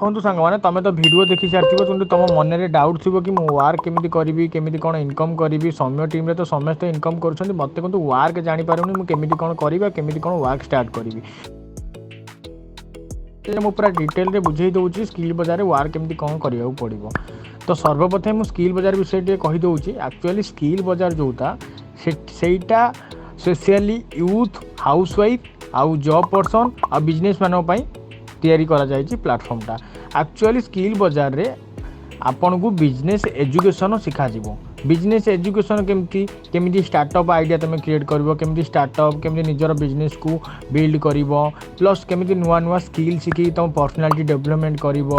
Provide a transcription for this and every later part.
ଦେଖନ୍ତୁ ସାଙ୍ଗମାନେ, ତମେ ତ ଭିଡ଼ିଓ ଦେଖି ସାରିଥିବ, କିନ୍ତୁ ତମ ମନରେ ଡାଉଟ୍ ଥିବ କି ମୁଁ ୱାର୍କ କେମିତି କରିବି, କେମିତି କ'ଣ ଇନକମ୍ କରିବି। ସୌମ୍ୟ ଟିମ୍ରେ ତ ସମସ୍ତେ ଇନକମ୍ କରୁଛନ୍ତି, ମୋତେ କିନ୍ତୁ ୱାର୍କ ଜାଣିପାରୁନି, ମୁଁ କେମିତି କ'ଣ କରିବି ଆଉ କେମିତି କ'ଣ ୱାର୍କ ଷ୍ଟାର୍ଟ କରିବି। ମୁଁ ପୁରା ଡିଟେଲରେ ବୁଝେଇ ଦେଉଛି ସ୍କିଲ୍ ବଜାରରେ ୱାର୍କ କେମିତି କ'ଣ କରିବାକୁ ପଡ଼ିବ। ତ ସର୍ବପ୍ରଥମେ ମୁଁ ସ୍କିଲ୍ ବଜାର ବିଷୟରେ ଟିକେ କହିଦେଉଛି। ଆକ୍ଚୁଆଲି ସ୍କିଲ୍ ବଜାର ଯେଉଁଟା ସେଇଟା ସ୍ପେସିଆଲି ୟୁଥ୍, ହାଉସ୍ ୱାଇଫ୍ ଆଉ ଜବ୍ ପର୍ସନ୍ ଆଉ ବିଜନେସ୍ ମାନଙ୍କ ପାଇଁ ତିଆରି କରାଯାଇଛି ପ୍ଲାଟଫର୍ମଟା। ଆକ୍ଚୁଆଲି ସ୍କିଲ୍ ବଜାରରେ ଆପଣଙ୍କୁ ବିଜନେସ୍ ଏଜୁକେସନ୍ ଶିଖାଯିବ। ବିଜନେସ୍ ଏଜୁକେସନ୍ କେମିତି, କେମିତି ଷ୍ଟାର୍ଟଅପ୍ ଆଇଡ଼ିଆ ତୁମେ କ୍ରିଏଟ୍ କରିବ, କେମିତି ଷ୍ଟାର୍ଟଅପ୍, କେମିତି ନିଜର ବିଜନେସ୍କୁ ବିଲ୍ଡ କରିବ, ପ୍ଲସ୍ କେମିତି ନୂଆ ନୂଆ ସ୍କିଲ୍ ଶିଖିକି ତୁମ ପର୍ସନାଲିଟି ଡେଭଲପମେଣ୍ଟ କରିବ,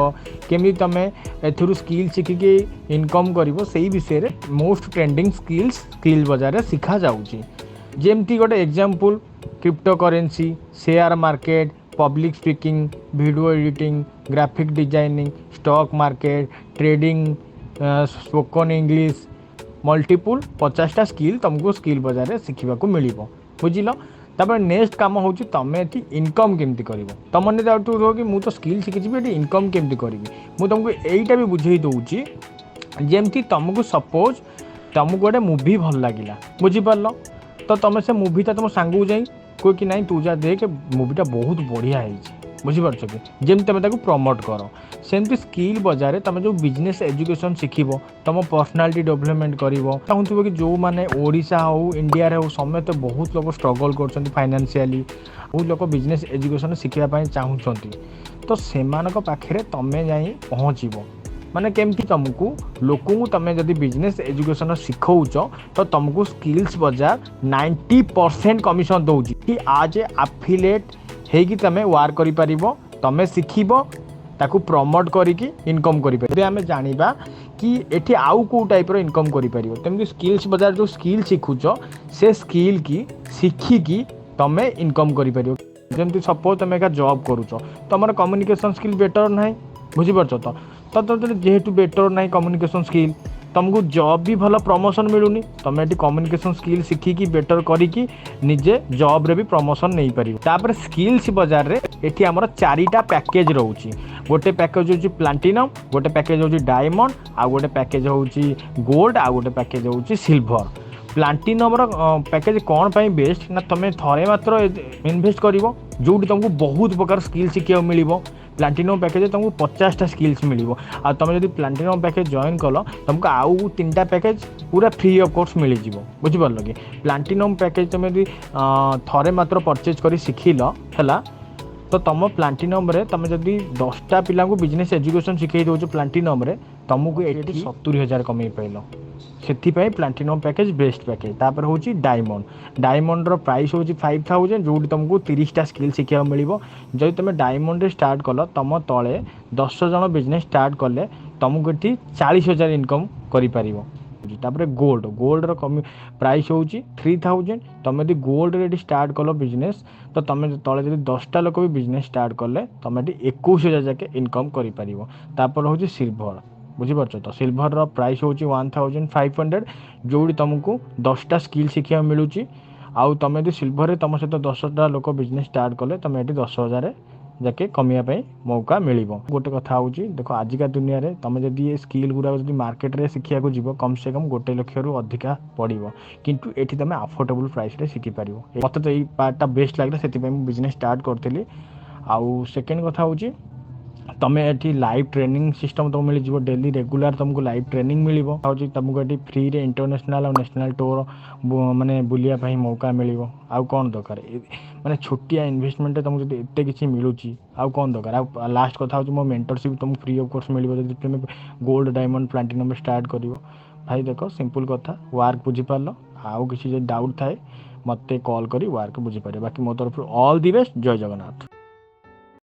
କେମିତି ତୁମେ ଏଥିରୁ ସ୍କିଲ୍ ଶିଖିକି ଇନକମ୍ କରିବ, ସେଇ ବିଷୟରେ ମୋଷ୍ଟ ଟ୍ରେଣ୍ଡିଂ ସ୍କିଲ୍ସ ସ୍କିଲ୍ ବଜାରରେ ଶିଖାଯାଉଛି। ଯେମିତି ଗୋଟେ example, crypto currency, share market, public speaking, video editing, graphic designing, stock market, trading, spoken English, multiple 50ଟା skill ତୁମକୁ ସ୍କିଲ୍ ବଜାରରେ ଶିଖିବାକୁ ମିଳିବ। ବୁଝିଲ? ତାପରେ ନେକ୍ସଟ କାମ ହେଉଛି, ତୁମେ ଏଠି ଇନକମ୍ କେମିତି କରିବ। ତମ ମନରେ ଡାଉଟ୍ ଥିବ କି ମୁଁ ତ ସ୍କିଲ୍ ଶିଖିଯିବି, ଏଠି ଇନକମ୍ କେମିତି କରିବି? ମୁଁ ତୁମକୁ ଏଇଟା ବି ବୁଝେଇ ଦେଉଛି। ଯେମିତି ତୁମକୁ ସପୋଜ୍ ତୁମକୁ ଗୋଟେ ମୁଭି ଭଲ ଲାଗିଲା, ବୁଝିପାରିଲ ତ? ତୁମେ ସେ ମୁଭିଟା ତୁମ ସାଙ୍ଗକୁ ଯାଇ କୁହ କି ନାଇଁ, ତୁ ଯା ଦେଖେ, ମୁଭିଟା ବହୁତ ବଢ଼ିଆ ହେଇଛି। ବୁଝିପାରୁଛ କି? ଯେମିତି ତୁମେ ତାକୁ ପ୍ରମୋଟ୍ କର, ସେମିତି ସ୍କିଲ୍ ବଜାରରେ ତୁମେ ଯେଉଁ ବିଜନେସ୍ ଏଜୁକେସନ୍ ଶିଖିବ, ତୁମ ପର୍ସନାଲିଟି ଡେଭଲପମେଣ୍ଟ କରିବ। ଚାହୁଁଥିବ କି ଯେଉଁମାନେ ଓଡ଼ିଶା ହଉ, ଇଣ୍ଡିଆରେ ହଉ, ସମସ୍ତେ ବହୁତ ଲୋକ ଷ୍ଟ୍ରଗଲ୍ କରୁଛନ୍ତି ଫାଇନାନ୍ସିଆଲି, ବହୁତ ଲୋକ ବିଜନେସ୍ ଏଜୁକେସନ୍ ଶିଖିବା ପାଇଁ ଚାହୁଁଛନ୍ତି, ତ ସେମାନଙ୍କ ପାଖରେ ତୁମେ ଯାଇ ପହଞ୍ଚିବ। ମାନେ କେମିତି ତୁମକୁ ଲୋକଙ୍କୁ ତୁମେ ଯଦି ବିଜନେସ୍ ଏଜୁକେସନ୍ ଶିଖଉଛ, ତ ତୁମକୁ ସ୍କିଲ୍ସ ବଜାର 90% କମିଶନ୍ ଦେଉଛି କି ଆଜ୍ ଏ ଆଫିଲେଟ୍ ହେଇକି ତୁମେ ୱାର୍କ କରିପାରିବ। ତୁମେ ଶିଖିବ, ତାକୁ ପ୍ରମୋଟ୍ କରିକି ଇନକମ୍ କରିପାରିବ। ଏବେ ଆମେ ଜାଣିବା କି ଏଠି ଆଉ କେଉଁ ଟାଇପ୍ର ଇନକମ୍ କରିପାରିବ। ତେମିତି ସ୍କିଲ୍ସ ବଜାର ଯେଉଁ ସ୍କିଲ୍ ଶିଖୁଛ, ସେ ସ୍କିଲ୍ କି ଶିଖିକି ତୁମେ ଇନକମ୍ କରିପାରିବ। ଯେମିତି ସପୋଜ୍ ତୁମେ ଏକା ଜବ୍ କରୁଛ, ତୁମର କମ୍ୟୁନିକେସନ୍ ସ୍କିଲ୍ ବେଟର୍ ନାହିଁ, ବୁଝିପାରୁଛ ତ? ତ ଯେହେତୁ ବେଟର୍ ନାହିଁ କମ୍ୟୁନିକେସନ୍ ସ୍କିଲ୍, ତୁମକୁ ଜବ୍ ବି ଭଲ ପ୍ରମୋସନ୍ ମିଳୁନି। ତୁମେ ଏଠି କମ୍ୟୁନିକେସନ୍ ସ୍କିଲ୍ ଶିଖିକି ବେଟର୍ କରିକି ନିଜେ ଜବ୍ରେ ବି ପ୍ରମୋସନ୍ ନେଇପାରିବ। ତାପରେ ସ୍କିଲ୍ସ ବଜାରରେ ଏଠି ଆମର ଚାରିଟା ପ୍ୟାକେଜ୍ ରହୁଛି। ଗୋଟେ ପ୍ୟାକେଜ୍ ହେଉଛି ପ୍ଲାଟିନମ୍, ଗୋଟେ ପ୍ୟାକେଜ୍ ହେଉଛି ଡାଇମଣ୍ଡ, ଆଉ ଗୋଟେ ପ୍ୟାକେଜ୍ ହେଉଛି ଗୋଲ୍ଡ, ଆଉ ଗୋଟେ ପ୍ୟାକେଜ୍ ହେଉଛି ସିଲଭର। ପ୍ଲାଟିନମ୍ର ପ୍ୟାକେଜ୍ କ'ଣ ପାଇଁ ବେଷ୍ଟ ନା, ତୁମେ ଥରେ ମାତ୍ର ଇନଭେଷ୍ଟ କରିବ, ଯେଉଁଠି ତୁମକୁ ବହୁତ ପ୍ରକାର ସ୍କିଲ୍ ଶିଖିବାକୁ ମିଳିବ। ପ୍ଲାଟିନମ୍ ପ୍ୟାକେଜ୍ ତୁମକୁ 50ଟା ସ୍କିଲ୍ସ ମିଳିବ। ଆଉ ତୁମେ ଯଦି ପ୍ଲାଟିନମ୍ ପ୍ୟାକେଜ୍ ଜଏନ୍ କଲ, ତୁମକୁ ଆଉ ତିନିଟା ପ୍ୟାକେଜ୍ ପୁରା ଫ୍ରି ଅଫ୍ କୋଷ୍ଟ ମିଳିଯିବ। ବୁଝିପାରିଲ କି? ପ୍ଲାଟିନମ୍ ପ୍ୟାକେଜ୍ ତୁମେ ଯଦି ଥରେ ମାତ୍ର ପରଚେଜ୍ କରି ଶିଖିଲ, ହେଲା ତ, ତୁମ ପ୍ଲାଟିନମ୍ରେ ତୁମେ ଯଦି 10ଟା ପିଲାଙ୍କୁ ବିଜନେସ୍ ଏଜୁକେସନ୍ ଶିଖେଇ ଦେଉଛ ପ୍ଲାଟିନମ୍ରେ, ତୁମକୁ ଏଠି 70,000 କମେଇ ପାଇଲ। ସେଥିପାଇଁ ପ୍ଲାଟିନମ୍ ପ୍ୟାକେଜ୍ ବେଷ୍ଟ ପ୍ୟାକେଜ୍। ତାପରେ ହେଉଛି ଡାଇମଣ୍ଡ। ଡାଇମଣ୍ଡର ପ୍ରାଇସ୍ ହେଉଛି 5000, ଯେଉଁଠି ତୁମକୁ 30ଟା ସ୍କିଲ୍ ଶିଖିବାକୁ ମିଳିବ। ଯଦି ତୁମେ ଡାଇମଣ୍ଡରେ ଷ୍ଟାର୍ଟ କଲ, ତୁମ ତଳେ 10 ଜଣ ବିଜନେସ୍ ଷ୍ଟାର୍ଟ କଲେ ତୁମକୁ ଏଠି 40,000 ଇନକମ୍ କରିପାରିବ। ତାପରେ ଗୋଲ୍ଡ। ଗୋଲ୍ଡର କମି ପ୍ରାଇସ୍ ହେଉଛି 3000। ତୁମେ ଯଦି ଗୋଲ୍ଡରେ ଏଠି ଷ୍ଟାର୍ଟ କଲ ବିଜନେସ୍, ତ ତୁମେ ତଳେ ଯଦି 10ଟା ଲୋକ ବି ବିଜନେସ୍ ଷ୍ଟାର୍ଟ କଲେ, ତୁମେ ଏଠି 21,000 ଯାକେ ଇନକମ୍ କରିପାରିବ। ତାପରେ ହେଉଛି ସିଲଭର। ବୁଝିପାରୁଛ ତ? ସିଲଭରର ପ୍ରାଇସ୍ ହେଉଛି 1500, ଯେଉଁଠି ତୁମକୁ 10ଟା ସ୍କିଲ୍ ଶିଖିବାକୁ ମିଳୁଛି। ଆଉ ତୁମେ ଯଦି ସିଲଭରରେ ତୁମ ସହିତ 10ଟା ଲୋକ ବିଜନେସ୍ ଷ୍ଟାର୍ଟ କଲେ, ତୁମେ ଏଠି 10,000 ଯାକେ କମେଇବା ପାଇଁ ମୌକା ମିଳିବ। ଗୋଟେ କଥା ହେଉଛି, ଦେଖ, ଆଜିକା ଦୁନିଆରେ ତୁମେ ଯଦି ଏ ସ୍କିଲ୍ ଗୁଡ଼ାକ ଯଦି ମାର୍କେଟରେ ଶିଖିବାକୁ ଯିବ, କମ୍ ସେ କମ୍ 1 ଲକ୍ଷରୁ ଅଧିକା ପଡ଼ିବ। କିନ୍ତୁ ଏଠି ତୁମେ ଆଫୋର୍ଡେବଲ୍ ପ୍ରାଇସ୍ରେ ଶିଖିପାରିବ। ମୋତେ ତ ଏଇ ପାର୍ଟଟା ବେଷ୍ଟ ଲାଗିଲା, ସେଥିପାଇଁ ମୁଁ ବିଜନେସ୍ ଷ୍ଟାର୍ଟ କରିଥିଲି। ଆଉ ସେକେଣ୍ଡ କଥା ହେଉଛି, ତୁମେ ଏଠି ଲାଇଭ୍ ଟ୍ରେନିଂ ସିଷ୍ଟମ୍ ତୁମକୁ ମିଳିଯିବ। ଡେଲି ରେଗୁଲାର ତୁମକୁ ଲାଇଭ୍ ଟ୍ରେନିଂ ମିଳିବ। ହେଉଛି ତୁମକୁ ଏଠି ଫ୍ରିରେ ଇଣ୍ଟରନ୍ୟାସନାଲ୍ ଆଉ ନ୍ୟାସନାଲ୍ ଟୁର୍ ମାନେ ବୁଲିବା ପାଇଁ ମୌକା ମିଳିବ। ଆଉ କ'ଣ ଦରକାର? ମାନେ ଛୋଟିଆ ଇନଭେଷ୍ଟମେଣ୍ଟରେ ତୁମକୁ ଯଦି ଏତେ କିଛି ମିଳୁଛି, ଆଉ କ'ଣ ଦରକାର? ଆଉ ଲାଷ୍ଟ କଥା ହେଉଛି, ମୋ ମେଣ୍ଟରସିପ୍ ତୁମକୁ ଫ୍ରି ଅଫ୍ କୋଷ୍ଟ ମିଳିବ, ଯଦି ତୁମେ ଗୋଲ୍ଡ, ଡାଇମଣ୍ଡ, ପ୍ଲାଟିନମ୍ରେ ଷ୍ଟାର୍ଟ କରିବ। ଭାଇ ଦେଖ, ସିମ୍ପଲ୍ କଥା, ୱାର୍କ ବୁଝିପାରିଲ? ଆଉ କିଛି ଯଦି ଡାଉଟ୍ ଥାଏ, ମୋତେ କଲ୍ କରି ୱାର୍କ ବୁଝିପାରିବ। ବାକି ମୋ ତରଫରୁ all the best. Jay Jagannath.